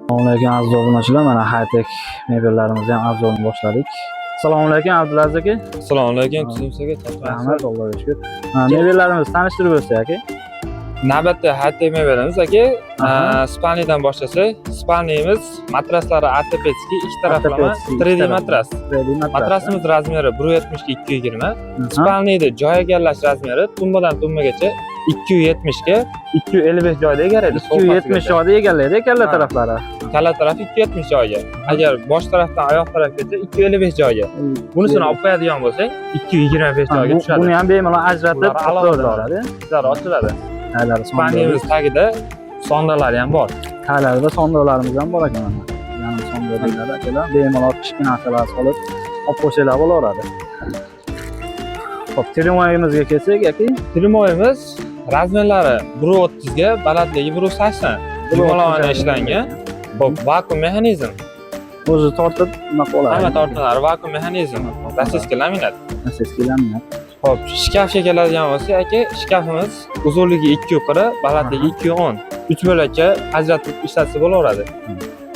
Assalomu alaykum, aziz obunachilar. Mana High-Tech mebellarimizni ham обзор ini boshladik. Assalomu alaykum, Abdulaziz aka. Assalomu alaykum, tuzukmisiz aka? Rahmat, Allohga shukr. Ha, mebellarimizni tanishtirib o'tsak, aka. Navbatda High-Tech mebelimiz, aka. Спальный dan boshlasak, спальный imiz matraslari ортопедический, ikki taraflama Ортопедический, 3D ikki taraflama. Matras. 3D matras. Matrasimiz размер i 170 ga 220. Спальный da joy egallash размер i tumbadan tumbagacha 270 ga 255 joyda egallaydi. 270 joyda egallaydi kalla Ha. Taraflari. Kalla tarafi 270 joyga. Agar bosh tarafdan oyoq tarafgacha 255 joyga. Bunisini olib qo'yadigan bo'lsak, 225 Ha, joyga tushadi. Buni ham bemalol ajratib Bular alohida. oladi. Sizlar ochiladi. Taylari. Спальный imiz tagida sondalari ham bor. Taylarida sondoqlarimiz ham bor ekan mana. Yarim sondoq deyiladi, akalar. Bemalol kichkina narsalar solib olib qo'ysanglar bo'laveradi. Xo'p, трюмо yimizga kelsak, aka. Трюмо yimiz размер lari 1.30 ga, balandligi 1.80. Yumaloqdan ishlangan. Xo'p, vakuum mexanizm. O'zi tortib nima qiladi? Hamma tortmalari vakuum mexanizm. Российский laminat. Российский laminat. Xo'p, shkafga keladigan bo'lsak, aka, shkafimiz uzunligi 2.40, balandligi 2.10. Uch bo'lakka ajratib ishlatsa bo'laveradi.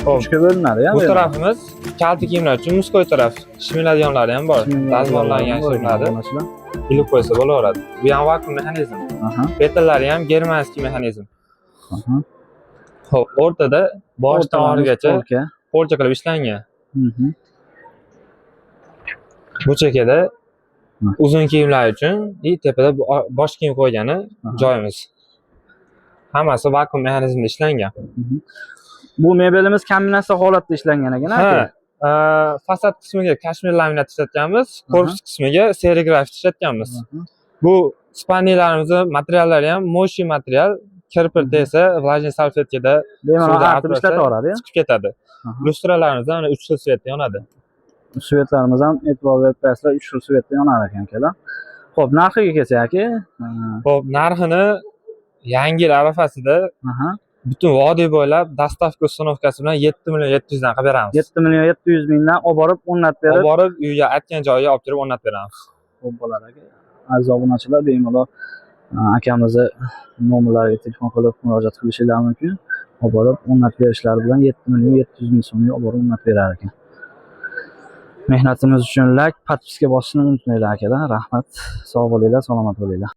Xo'p, Uchga bo'linadi, ya. Bu tarafimiz kalta kiyimlar uchun мужской taraf. Shimiladiganlari ham bor. Dazmollangan shimlari ilib qo'ysa bo'laveradi. Bu ham vakuum mexanizm. Петля lari ham германский mexanizm. Xo'p, o'rtada boshdan oxirigacha Полка. Полка qilib ishlangan. Bu chekkada uzun kiyimlar uchun и tepada bosh kiyim qo'ygani joyimiz. Hammasi vakuum mexanizmda ishlangan. Bu mebelimiz kombinatsiya holatda ishlangan ekan, Ha, aka. Fasad qismiga kashmir laminat ishlatganmiz, korpus qismiga serigrafit ishlatganmiz. Bu спальный larimizni materiallari ham моющий material, kir-pir tegsa, влажный салфетка da Bemalol suvda artib artib ishlataveradi. Chiqib ketadi. Lyustralarimiz ham 3 xil свет da yonadi. Свет larimiz ham, e'tibor berib qo'yasizlar, 3 xil свет da yonar ekan, akalar. Xo'p, narxiga kelsak, aka. Xo'p, narxini yangi yil arafasida butun vodiy bo'ylab доставка, установка si bilan 7 million 700 dan qilib beramiz. 7 million 700 mingdan olib borib o'rnatib berib Olib borib, uyga, aytgan joyiga olib kirib o'rnatib beramiz. Xo'p bo'ladi, aka. Aziz obunachilar, bemalol akamizni nomerlariga telefon qilib murojaat qilishinglar mumkin. Olib borib o'rnatib berishlari bilan 7 million 700 ming so'mga olib borib o'rnatib berar ekan. Mehnatimiz uchun layk, подписка bosishni unutmanglar, akalar. Rahmat. Sog' bo'linglar, salomat bo'linglar.